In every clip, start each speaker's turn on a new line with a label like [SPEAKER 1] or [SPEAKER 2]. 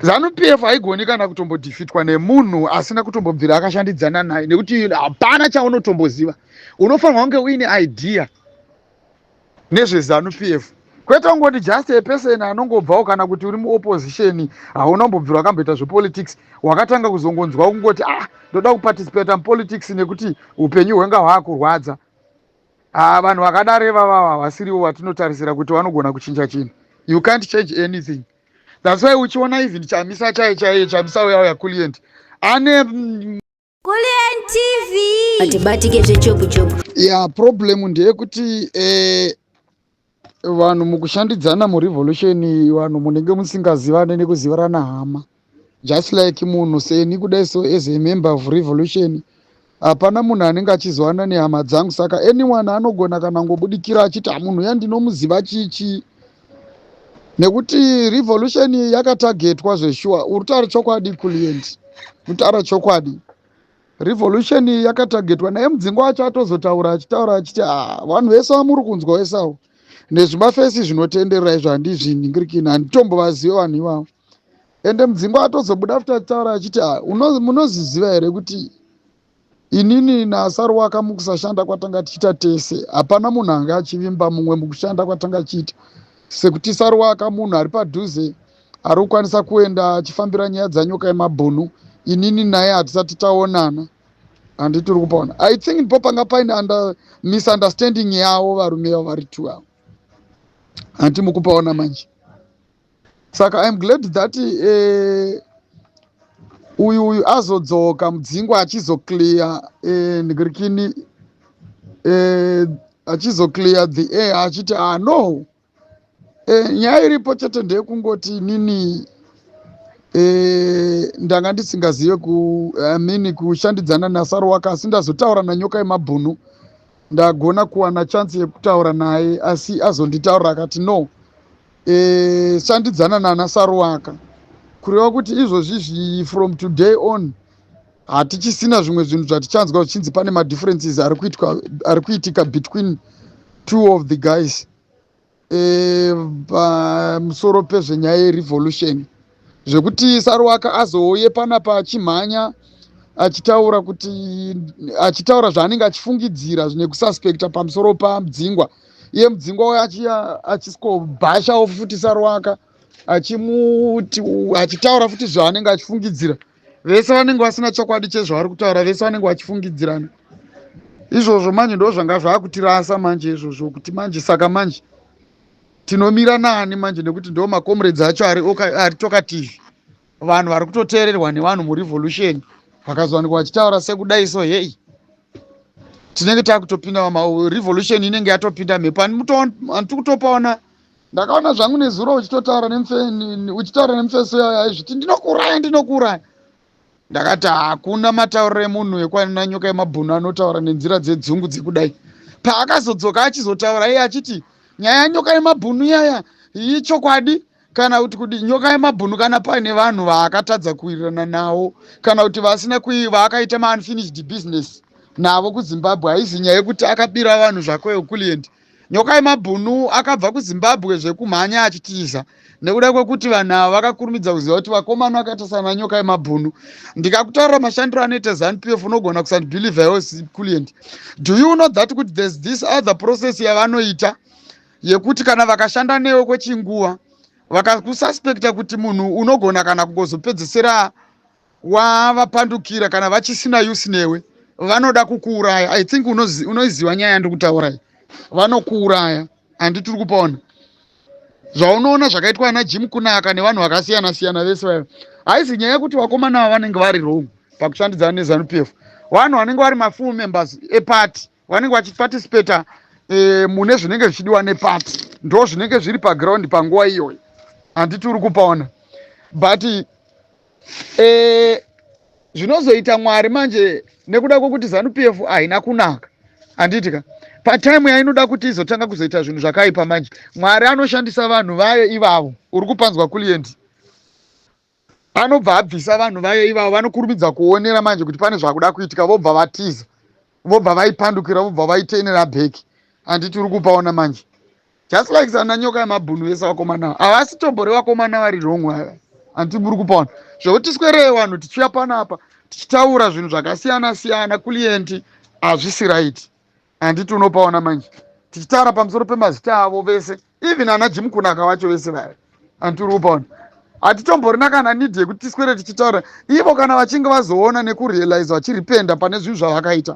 [SPEAKER 1] ZANU PF haigoni kana kutombodefeatwa nemunhu asina kutombobvira akashandidzana naye, nekuti hapana chaunotomboziva. Unofanirwa kunge uine idea nezveZANU PF, kwete kungoti just a person anongobvawo, kana kuti uri muopposition, hauna kumbobvira wakamboita zvepolitics, wakatanga kuzongonzwa kungoti, "Ah, ndoda kuparticipata mupolitics nekuti upenyu hwenga hwaakurwadza." Ah, vanhu vakadaro ivavava havasirivo vatinotarisira kuti vanogona kuchinja chinhu. You can't change anything. That's why uchiona even Chamisa chaiye chaiye, Chamisa uya uya, Kulient ane
[SPEAKER 2] Kulient TV.
[SPEAKER 3] Atibatike zvechopu chopu.
[SPEAKER 1] Ya, problem ndeyekuti vanhu mukushandidzana murevolution, vanhu munenge musingazivane nekuzivirana hama. Just like munhu seni kudai, so as a member of revolution, hapana munhu anenge achizivana nehama dzangu. Saka anyone anogona kana ngobudikira achiti, "Munhu ya ndinomuziva chichi," nekuti revolution yakatargetwa zveshuwa. Uri kutaura chokwadi, Kulient, kutaura chokwadi, revolution yakatargetwa. Naye Mudzingwa wacho atozotaura, achitaura achiti, "Ah, vanhu vese vamuri kunzwa vesawo nezvimafesi zvinotenderera izvo, handizvinhingirikini, handitombovazive vanhu ivavo." Ende Mudzingwa atozobuda futi achitaura achiti, "Ah, munozviziva here kuti inini naSaruwaka, mukusashanda kwatanga tichiita tese, hapana munhu anga achivimba mumwe mukushanda kwatanga tichiita, sekuti Saruwaka munhu ari padhuze, ari kukwanisa kuenda achifambira nyaya dzaNyoka yemabhunu. Inini naye hatisati taonana." Handiti uri kupaona? I think ndipo panga paine misunderstanding yavo varume vavo vari two avo. Handi mukupaona manje? Saka I'm glad that uyu azodzoka Mudzingwa achizoclear ndikirikini, achizoclear the air, achiti, "Ah, no, nyaya iripo chete ndeyekungoti inini ndanga ndisingazive ku, I mean, kushandidzana naSaruwaka, asi ndazotaura naNyoka yemabhunu, ndagona kuwana chance yekutaura naye, asi azonditaurira akati, 'No, shandidzana nana Saruwaka.' Kureva kuti izvozvizvi, from today on, hatichisina zvimwe zvinhu zvatichanzwa zvichinzi pane madifferences ari kuitwa, ari kuitika between two of the guys pamusoro pezvenyaya yerevolution." Zvekuti Saruwaka azouye panapa achimhanya achitaura kuti, achitaura zvaanenge achifungidzira nekususpecta pamusoro paMudzingwa, iye Mudzingwa uyo achisvikobhashawo futi Saruwaka, achimuti, achitaura futi zvaanenge achifungidzira. Vese vanenge vasina chokwadi chezvavari kutaura, vese vanenge vachifungidzirana. Izvozvo manje ndo zvanga zvaakutirasa manje izvozvo, kuti manje saka manje tinomira nani manje? Nekuti ndo macomrades acho ari talkative, vanhu vari kutoteererwa nevanhu murevolution. Vakazowanikwa vachitaura sekudai so, hei, tinenge taakutopinda, revolution inenge yatopinda mhepo. Handiti kutopaona? Ndakaona zvangu nezuro uchitotaura, uchitaura nemufeso yayo, aizviti, "Ndinokuuraya, ndinokuuraya." Ndakati hakuna matauriro emunhu ekwanina Nyoka yemabhunu anotaura nenzira dzedzungu dzekudai. Paakazodzoka achizotaura iye achiti nyaya yaNyoka yemabhunu yaya ichokwadi, kana kuti Nyoka yemabhunu, kana paine vanhu vaakatadza kuwirirana navo, kana kuti vasina, vaakaita maunfinished business navo kuZimbabwe, haizi nyaya yekuti akabira vanhu zvako. Kulient, Nyoka yemabhunu akabva kuZimbabwe zvekumhanya achitiza nekuda kwekuti vanhu ava vakakurumidza kuziva kuti vakomana vakaita sana Nyoka yemabhunu. Ndikakutaurira mashandiro anoita ZANU PF, unogona kusandibelieva iwo, Kulient. Do you know that kuti there's this other process yavanoita yekuti kana vakashanda newe kwechinguva, vakakususpecta kuti munhu unogona kana kungozopedzesera wavapandukira, kana vachisina use newe, vanoda kukuuraya? I think unoziva nyaya yandiri kutaurai. Vanokuuraya. Handiti uri kupaona? Zvaunoona zvakaitwa naJim Kunaka nevanhu vakasiyana siyana vese vaiva, haisi nyaya yekuti vakomana ava vanenge vari wrong pakushandidzana neZANU PF. Vanhu vanenge vari mafull members eparty, vanenge vachiparticipata mune zvinenge zvichidiwa neparty, ndo zvinenge zviri paground panguva iyoyo. Handiti uri kupaona? But zvinozoita Mwari manje, nekuda kwekuti ZANU PF haina kunaka, handiti ka, patime yainoda kuti izotanga kuzoita zvinhu zvakaipa manje, Mwari anoshandisa vanhu vayo ivavo. Uri kupanzwa, Kulient? Anobva abvisa vanhu vayo ivavo, vanokurumidza kuonera manje kuti pane zvakuda kuitika, vobva vatiza, vobva vaipandukira, vobva vaitenera back. Handiti uri kupaona manje? Just like sana Nyoka yemabhunu vese, vakomana havasi tombori vakomana vari wrong ava. Handiti muri kupaona zvekuti tiswerei vanhu tichiuya panapa tichitaura zvinhu zvakasiyana siyana, Kulient, hazvisi right. Handiti unopaona manje tichitaura pamusoro pemazita avo vese, even ana Jim Kunaka vacho vese vaya. Handiti uri kupaona, hatitomborina kana need yekuti tiswere tichitaura ivo. Kana vachinge vazoona nekurealize, vachirepenta pane zvinhu zvavakaita,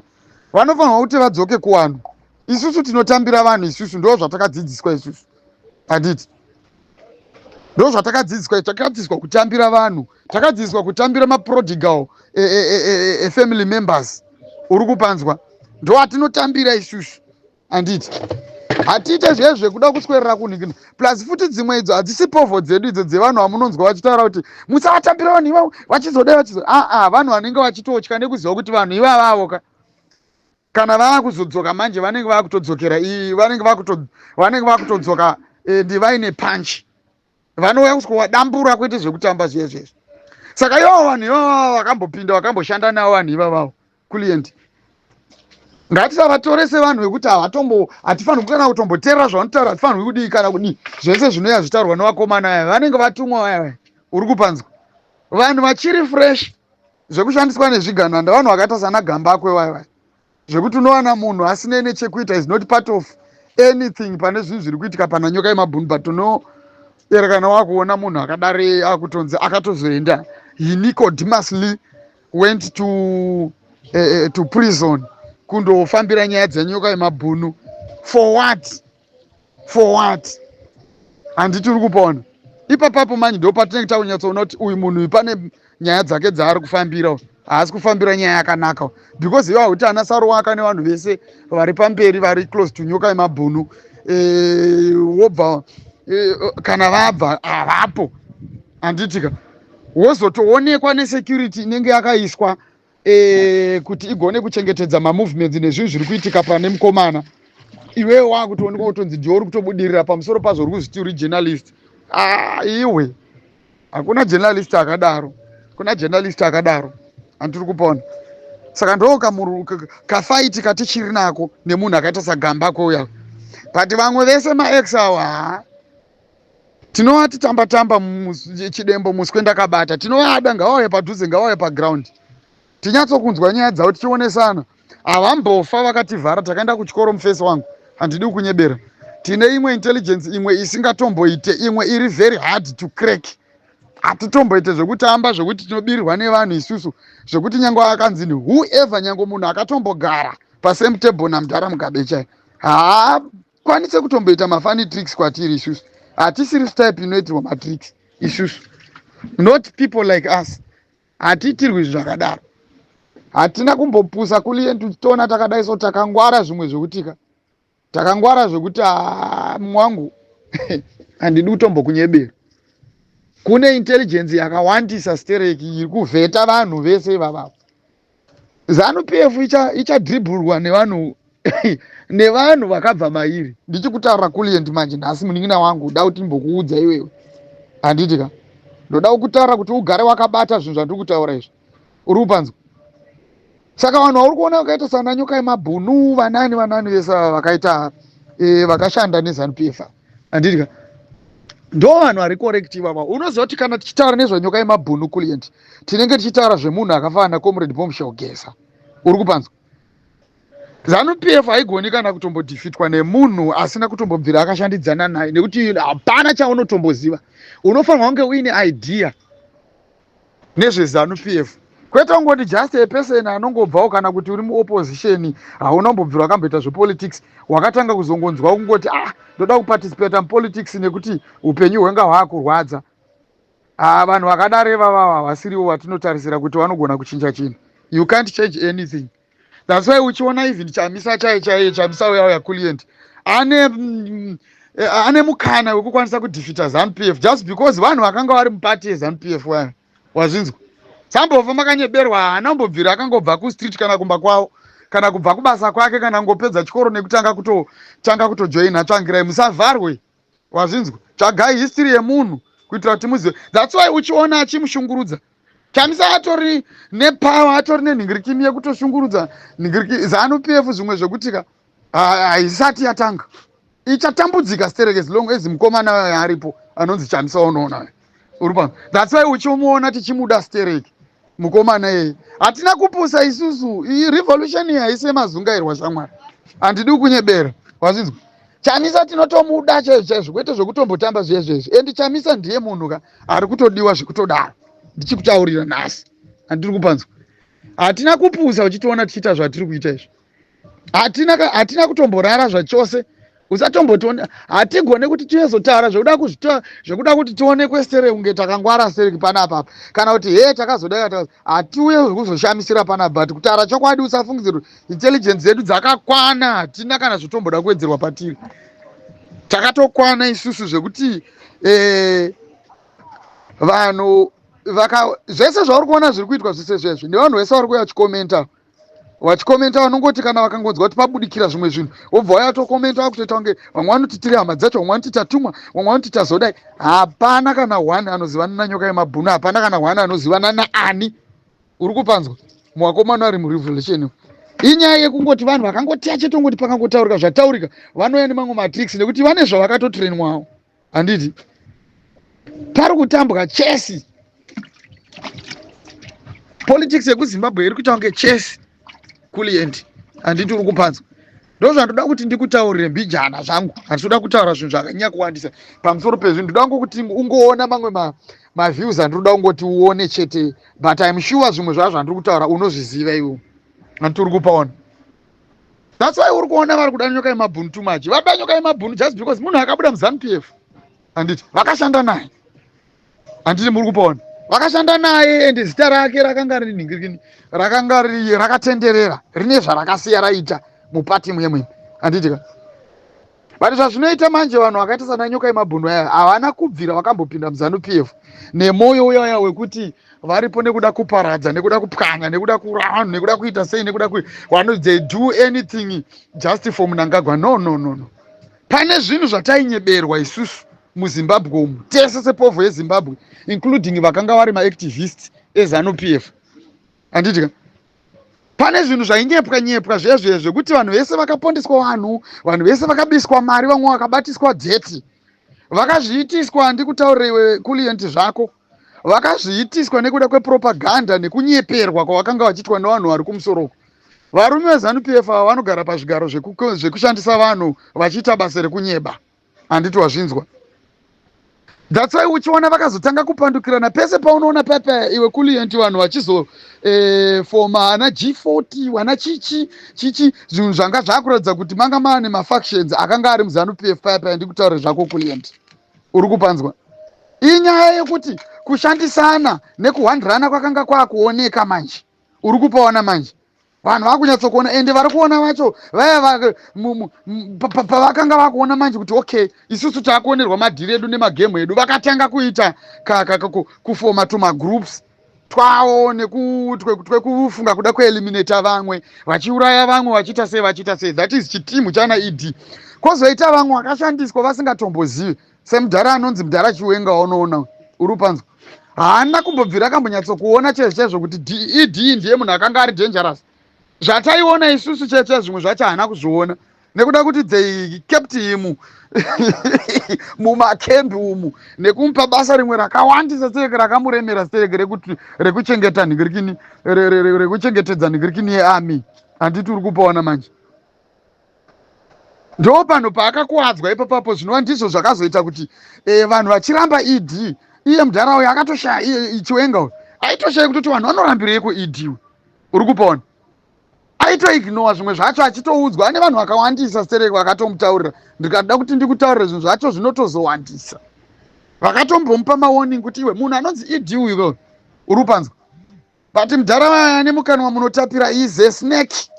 [SPEAKER 1] vanofanirwa kuti vadzoke kuvanhu. Isusu tinotambira vanhu, isusu ndo zvatakadzidziswa isusu, handiti? Ndo zvatakadzidziswa. Takadzidziswa kutambira vanhu, takadzidziswa kutambira maprodigal e family members. Uri kupanzwa? Ndo atinotambira isusu, handiti? Hatiite zviye zvekuda kuswerera kunhingina. Plus futi dzimwe idzo hadzisi povho dzedu idzo dzevanhu vamunonzwa vachitaura kuti musavatambira vanhu ivavo, vachizodai, vachizo aa. Vanhu vanenge vachitotya nekuziva kuti vanhu ivavavo ka, kana vaakuzodzoka manje, vanenge vakutodzokera, vanenge vakutodzoka ndi vaine punch, vanouya kusvika wadambura, kwete zvekutamba zviya zvezvo. Saka ivavo vanhu ivavavo vakambopinda, vakamboshanda navo vanhu ivavavo, Kulient, ngatisavatore sevanhu vekuti havatombo, hatifanirwi kana kutomboteerera zvavanotaura, hatifanirwi kudii kana kudii. Zvese zvinouya zvitaurwa nevakomana aya, vanenge vatumwa vaya. Uri kupanzwa? Vanhu vachiri fresh zvekushandiswa nezvigananda, vanhu vakaita sana Gambakwe vaya vaya, zvekuti unowana munhu asinei nechekuita, is not part of anything pane zvinhu zviri kuitika pana Nyoka yemabhunu, but unoerekana wakuona munhu akadare akutonzi akatozoenda. He nicodemusly went to prison kundofambira nyaya dzenyoka yemabhunu. For what? For what? Handiti uri kupona ipapapo manje? Ndo patinenge takunyatsoona kuti uyu munhu uyu pane nyaya dzake dzaari kufambira, haasi kufambira nyaya yakanaka, because ivo hakuti ana Saruwaka nevanhu vese vari pamberi, vari close to Nyoka yemabhunu, wobva kana vabva havapo, handitika? Wozotoonekwa nesecurity inenge yakaiswa kuti igone kuchengetedza mamovements nezvinhu zviri kuitika pane mukomana. Iwewe wakutoonekwa kutonzi ndiwe uri kutobudirira. Pamusoro pazvo uri kuzviti uri journalist. Ah, iwe, hakuna journalist akadaro, kuna journalist akadaro, handiri kupona. Saka ndo kafight katichiri nako nemunhu akaita saGambakwe uya, but vamwe vese maex awo, haa, tinovati tamba tamba chidembo muswe ndakabata. Tinovada, ngavauye padhuze, ngavauye paground, tinyatsokunzwa nyaya dzavo, tichionesana. Havambofa vakativhara. Takaenda kuchikoro, mufesi wangu, handidi kunyebera. Tine imwe intelligence, imwe isingatomboite, imwe iri very hard to crack. Hatitomboite zvekutamba, zvekuti tinobirirwa nevanhu isusu, zvekuti nyange akanzi whoever, nyange munhu akatombogara pasame table namudhara Mugabe chai, haakwanise kutomboita mafunny tricks kwatiri isusu. Hatisiri type inoitirwa matricks isusu. Not people like us. Hatiitirwi zvakadaro. Hatina kumbopusa, Kulient. Tichitoona takadai so, takangwara zvimwe zvekutika, takangwara zvekuti mwangu, handidi kutombokunyebera. Kune intelligence yakawandisa stereki iri kuvheta vanhu vese ivavavo. ZANU PF ichadribhurwa nevanhu vakabva mairi. Ndichikutaurira, Kulient, manje nhasi, munin'ina wangu, da kuti ndimbokuudza iwewe, handiti ka? Ndoda kukutaura kuti ugare wakabata zvinhu zvandiri kutaura izvi. Uri kupanzwa? Saka vanhu vauri kuona vakaita sana Nyoka yemabhunu, vanani vanani vese ava vakaita vakashanda neZANU PF, handiti ka? Ndo vanhu vari correct ivava. Unoziva kuti kana tichitaura nezvenyoka yemabhunu, Kulient, tinenge tichitaura zvemunhu akafanana naComrade Bombshell Geza. Uri kupanzwa? ZANU PF haigoni kana kutombodefeatwa nemunhu asina kutombobvira akashandidzana naye, nekuti hapana chaunotomboziva. Unofanirwa kunge uine idea nezveZANU PF, kwete kungoti just a person anongobvawo, kana kuti uri muopposition, hauna kumbobvira wakamboita zvepolitics, wakatanga kuzongonzwa kungoti, "Ah, ndoda kuparticipata mupolitics nekuti upenyu hwenga hwaakurwadza." Ah, vanhu vakadaro ivavava havasiriwo vatinotarisira kuti vanogona kuchinja chinhu. You can't change anything. That's why uchiona even Chamisa chaiye chaiye, Chamisa uya uya, Kulient, ane mukana wekukwanisa kudefeata ZANU PF just because vanhu vakanga vari mupati yeZANU PF waya. Wazvinzwa? Sambova makanyeberwa. Haana kumbobvira akangobva kustreet kana kumba kwavo kana kubva kubasa kwake kana kungopedza chikoro nekutanga kutotanga kutojoina Tsvangirai. Musavharwe, wazvinzwa? Tsvagai history yemunhu kuitira kuti muzive. That's why uchiona achimushungurudza Chamisa, atori nepower, atori nenhingirikimi yekutoshungurudza nhingiriki ZANU PF zvimwe zvekutika haisati yatanga, ichatambudzika sterek as long as mukomana aripo anonzi Chamisa. Unoona, Uri pa, that's why uchimuona tichimuda stereki mukomana iyeye. Hatina kupusa isusu. Iyi revolution iyi haisi yemazungairwa, shamwari. Handidi kunyebera, wazvinzwa? Chamisa tinotomuda chaizvo chaizvo, kwete zvekutombotamba zviye zvezvi. And Chamisa ndiye munhu ka ari kutodiwa zvekutodaro, ndichikutaurira nhasi. Handiri kupanzwa? Hatina kupusa. Uchitiona tichiita zvatiri kuita izvi, hatina kutomborara zvachose. Usatombotiona, hatigone kuti tizotaura zvekuda kuti tionekwe sere kunge takangwara sereki panapa, kana kuti he takazodai. Hatiuye zvekuzoshamisira panapa, but kutaura chokwadi, usafungidzira kuti intelligence dzedu dzakakwana. Hatina kana zvotomboda kuwedzerwa patiri. Takatokwana isusu zvekuti vanhu vaka zvese zvauri kuona zviri kuitwa zvese zvezvi nevanhu vese vari kuuya vachikomenta, vachikomenta, vanongoti kana vakangonzwa kuti pabudikira zvimwe zvinhu, wobva wauya tokomenta, vakutoita kunge vamwe vanoti tiri hama dzacho, vamwe vanoti tatumwa, vamwe vanoti tazodai. Hapana kana one anozivana naNyoka yemabhunu. Hapana kana one anozivana naani. Uri kupanzwa? Muvakomana ari murevolution, inyaya yekungoti vanhu vakangoti achetongoti pakangotaurika zvataurika, vanouya nemamwe matricks nekuti vane zvavakatotrainwawo. Handiti pari kutambwa chess? Politics yekuZimbabwe iri kuita kunge chess, Kulient. Handiti uri kupanzwa? Ndo zvandoda kuti ndikutaurire mbijana zvangu. Handitoda kutaura zvinhu zvakanyanya kuwandisa pamusoro pezvinhu. Ndoda ngokuti ungoona mamwe maviews andinoda kungoti uone chete, but I'm sure zvimwe zvazvo zvandiri kutaura unozviziva iwo. Handiti uri kupaona? That's why uri kuona vari kuda Nyoka yemabhunu too much. Vada Nyoka yemabhunu just because munhu akabuda muZANU PF. Handiti vakashanda naye? Handiti muri kupaona? Vakashanda naye, ende zita rake rakanga riri nhingirikini, rakanga riri rakatenderera, rine zvarakasiya raita mupati muyemwene. Handiti ka? But zvazvinoita manje, vanhu vakaita sana Nyoka yemabhunu aya havana kubvira vakambopinda muZANU PF nemwoyo uyaya wekuti varipo nekuda kuparadza, nekuda kupwanya, nekuda kuraya vanhu, nekuda kuita sei, nekuda vanhu. They do anything just for Mnangagwa. No, no, no, no. Pane zvinhu zvatainyeberwa isusu muZimbabwe umu tese sepovho yeZimbabwe, including vakanga vari maactivist eZANU PF. Handiti ka pane zvinhu zvainyepwa nyepwa zviya zviya zvekuti vanhu vese vakapondeswa, vanhu vese vakabiswa mari, vamwe vakabatiswa dzeti, vakazviitiswa? Handikutaurire iwe, Kulient, zvako. Vakazviitiswa nekuda kwepropaganda nekunyeperwa kwavakanga vachiitwa nevanhu vari kumusoroko. Varume veZANU PF ava vanogara pazvigaro zvekushandisa vanhu vachiita basa rekunyeba. Handiti wazvinzwa? That's why uchiona vakazotanga kupandukirana pese paunoona papa iwe, Kulient, vanhu vachizofoma ana G40, vana chichi chichi, zvinhu zvanga zvakuratidza kuti manga maane mafactions akanga ari muZANU PF paya paya. Ndikutaura zvako, Kulient. Uri kupanzwa? Inyaya yekuti kushandisana nekuhwandirana kwakanga kwakuoneka manje. Uri kupaona manje? Vanhu vakunyatsokuona, ende vari kuona vacho vaya pavakanga vakuona manje kuti okay, isusu taakuonerwa madhiri edu nemagemu edu, vakatanga kuita kufoma tumagroups twavo twekufunga kuda kueliminata vamwe, vachiuraya vamwe, vachiita sei, vachiita sei. That is chitimu chana ED. Kwozoita vamwe vakashandiswa vasingatombozivi, semudhara anonzi mudhara Chiwenga waunoona. Uri panzwa? Haana kumbobvira akambonyatsokuona chaizvo chaizvo kuti ED ndiye munhu akanga ari dangerous. Zvataiona isusu chaizvo chaizvo, zvimwe zvacho haana kuzviona nekuda kuti they kept him mumakembi umu nekumupa basa rimwe rakawandisa stereke, rakamuremera stereke, rekuchengeta nhingirikini, rekuchengetedza nhingirikini yearmy. Handiti uri kupaona manje? Ndo panhu paakakuwadzwa ipapapo, zvinova ndizvo zvakazoita kuti vanhu vachiramba ED. Iye mudhara uyo akatoshaya, Chiwenga uyo aitoshaya kutoti vanhu vanorambireiko ED. Uri kupaona? Aitoignora zvimwe zvacho achitoudzwa. Ane vanhu vakawandisa stereki vakatomutaurira. Ndikada kuti ndikutaurire zvinhu zvacho zvinotozowandisa. Vakatombomupa mawarning kuti iwe, munhu anonzi ED uyu, uri kupanzwa? But mudhara vaya ane mukanwa munotapira, is a snake.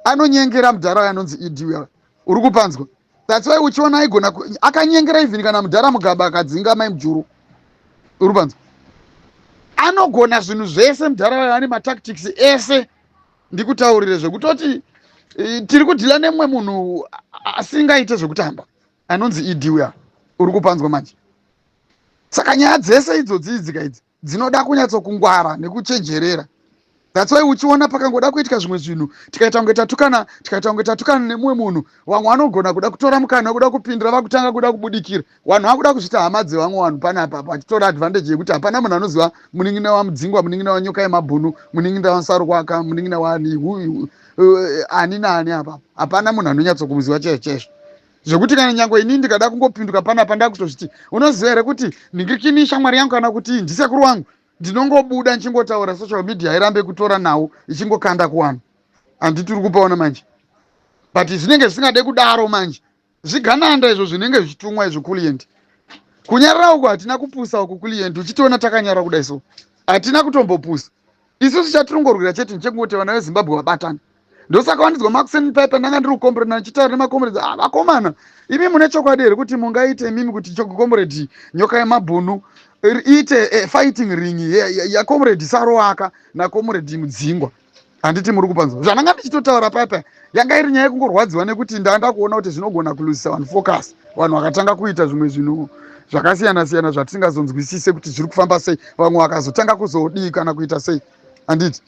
[SPEAKER 1] Anonyengera mudhara uyo anonzi ED uya. Uri kupanzwa? That's why uchiona aigona akanyengera even kana mudhara Mugabe akadzinga mai Mujuru. Uri kupanzwa? Anogona zvinhu zvese mudhara uyo, ane matactics ese. Ndikutaurire zvekutoti tiri kudhila nemumwe munhu asingaite zvekutamba anonzi ED uya. Uri kupanzwa manje? Saka nyaya dzese idzodzi idzika idzi dzinoda kunyatsokungwara nekuchenjerera. That's why uchiona pakangoda kuitika zvimwe zvinhu, tikaita kunge tatukana, tikaita kunge tatukana nemumwe munhu, vamwe vanogona kuda kutora mukana wekuda kupindura, vakutanga kuda kubudikira. Vanhu vakuda kuzviita hama dzevamwe vanhu panapa, vachitora advantage yekuti hapana munhu anoziva munin'ina waMudzingwa, munin'ina waNyoka yemabhunu, munin'ina waSarukwaka, munin'ina waani ani naani. Apa hapana munhu anonyatsokuziva chaizvo chaizvo, zvekuti kana nyange inini ndikada kungopinduka panapa, ndakutozviti, unoziva here kuti ndingirikini shamwari yangu kana kuti ndisekuru wangu, ndinongobuda ndichingotaura. Social media hairambe kutora nhau ichingokanda kuvanhu, handiti? Uri kupaona manje, but zvinenge zvisingade kudaro manje. Zvigananda izvo zvinenge zvichitumwa izvo, Kulient. Kunyarara uku hatina kupusa uku, Kulient. Uchitiona takanyara kudai so, hatina kutombopusa isusu. Chatinongorwira chete ndechekungoti vana veZimbabwe vabatana. Ndosaka wandidzwa makuseni paipa, ndanga ndiri kucomrade, ndichitaura nemacomrades. Ah, vakomana, imi mune chokwadi here kuti mungaite imimi kuti Comrade Nyoka yemabhunu iite fighting ring yaComrade Saroaka naComrade Mudzingwa, handiti? Muri kupanzwa zvandanga ndichitotaura paipa? Yanga iri nyaya yekungorwadziwa nekuti ndanda kuona kuti zvinogona kuluzisa vanhu focus. Vanhu vakatanga kuita zvimwe zvinhu zvakasiyana siyana zvatisingazonzwisise kuti zviri kufamba sei. Vamwe vakazotanga kuzodii kana kuita sei, handiti?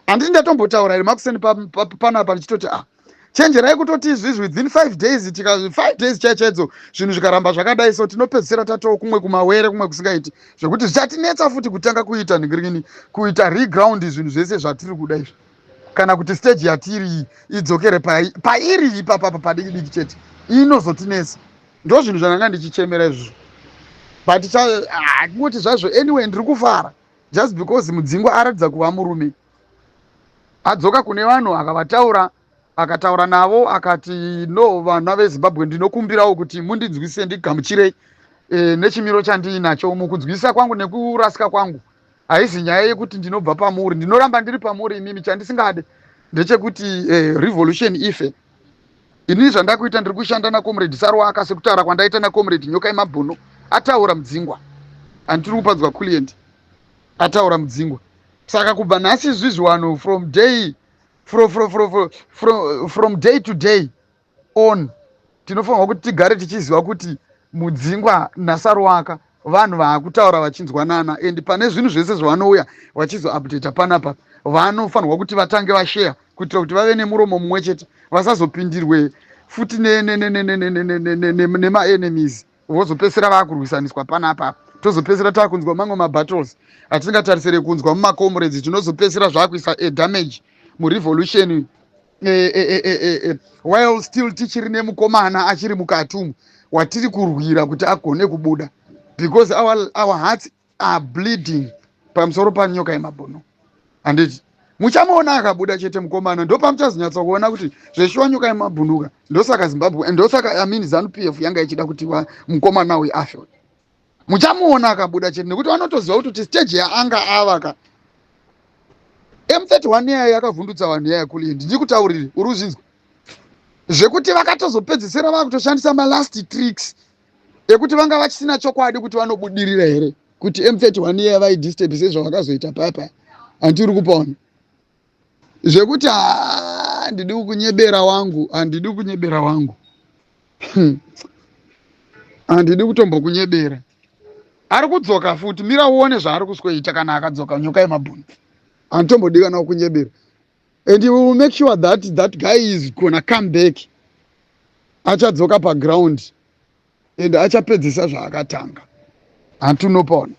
[SPEAKER 1] Handiti ndatombotaura here makuseni panapa ndichitoti, ah, chenjerai kutoti izvizvi within 5 days, tika 5 days chai chaidzo, zvinhu zvikaramba zvakadai so, tinopedzisira tatoo kumwe kumawere, kumwe kusingaiti, zvekuti zvichatinetsa futi kutanga kuita nhingirini, kuita reground zvinhu zvese zvatiri kuda izvi, kana kuti stage yatiri iyi idzokere pairi ipapapa padiki diki chete, inozotinetsa. Ndo zvinhu zvandanga ndichichemera izvozvo, but ah, kungoti zvazvo, anyway, ndiri kufara just because Mudzingwa aratidza kuva murume. Adzoka kune vanhu, akavataura, akataura navo, akati, "No, vana veZimbabwe, ndinokumbirawo kuti mundinzwise, ndigamuchirei nechimiro chandiinacho. Mukunzwisisa kwangu nekurasika kwangu, haisi nyaya yekuti ndinobva pamuri, ndinoramba ndiri pamuri imimi. Chandisingade ndechekuti revolution ife. Inini zvandakuita, ndiri kushanda naComrade Sarwaka sekutaura kwandaita naComrade Nyoka yemabhunu." Ataura Mudzingwa, handitiri kupadzwa, Kulient? Ataura Mudzingwa. Saka kubva nhasi izvizvi, vanhu, from day to day on, tinofanirwa kuti tigare tichiziva kuti Mudzingwa naSaruwaka vanhu vaakutaura vachinzwanana, and pane zvinhu zvese zvavanouya vachizoupdata panapa, vanofanirwa kuti vatange vasheya kuitira kuti vave nemuromo mumwe chete, vasazopindirwe futi nemaenemies, vozopedzisira vaakurwisaniswa panapa. Tozopedzisira taakunzwa mamwe mabattles atisingatarisire kunzwa mumacomrades. Tinozopedzisira zvaakuisa adamage murevolution while still tichiri nemukomana achiri mukati umu watiri kurwira kuti agone kubuda, because our hearts are bleeding pamusoro paNyoka yemabhono, handiti? Muchamuona akabuda chete mukomana, ndopamuchazonyatsa kuti zveshuwa Nyoka yemabhunuka. Ndosaka Zimbabwe, ndosaka, I mean, ZANU PF yanga ichida kuti mukomana uyu afe. Muchamuona akabuda chete, nekuti vanotoziva kuti stage yaanga ava ka M31 yayo yakavhundutsa vanhu yaya. Kuli, ndikutaurire, uri kuzvinzwa zvekuti vakatozopedzisira vakutoshandisa malast tricks ekuti vanga vachisina chokwadi kuti vanobudirira here kuti M31 iya vaidisturb sezvavakazoita paya paya, handiti? Uri kupaona zvekuti handidi kukunyebera wangu, handidi kukunyebera wangu, handidi kutombokunyebera. Ari kudzoka futi, mira uone zvaari kusweita kana akadzoka Nyoka yemabhunu. Handitombodikana kukunyebera, and we will make sure that that guy is gonna come back. Achadzoka paground and achapedzisa zvaakatanga, handinopaona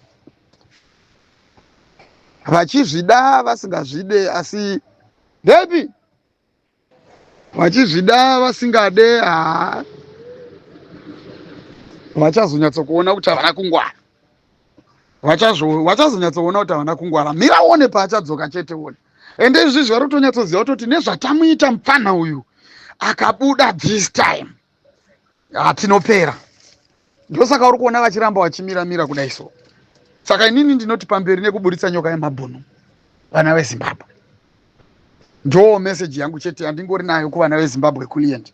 [SPEAKER 1] vachizvida vasingazvide, asi ndepi vachizvida vasingade, haa, vachazonyatsokuona kuti havana kungwara. Vachazonyatsoona kuti havana kungwara. Mira one paachadzoka chete, one. Ende izvizvi vari kutonyatsoziva kutoti nezvatamuita mupfanha uyu, akabuda this time hatinopera. Ndosaka uri kuona vachiramba vachimiramira kudai so. Saka inini ndinoti pamberi nekuburitsa Nyoka yemabhunu, vana veZimbabwe. Ndo meseji yangu chete yandingori nayo kuvana veZimbabwe, Kulient.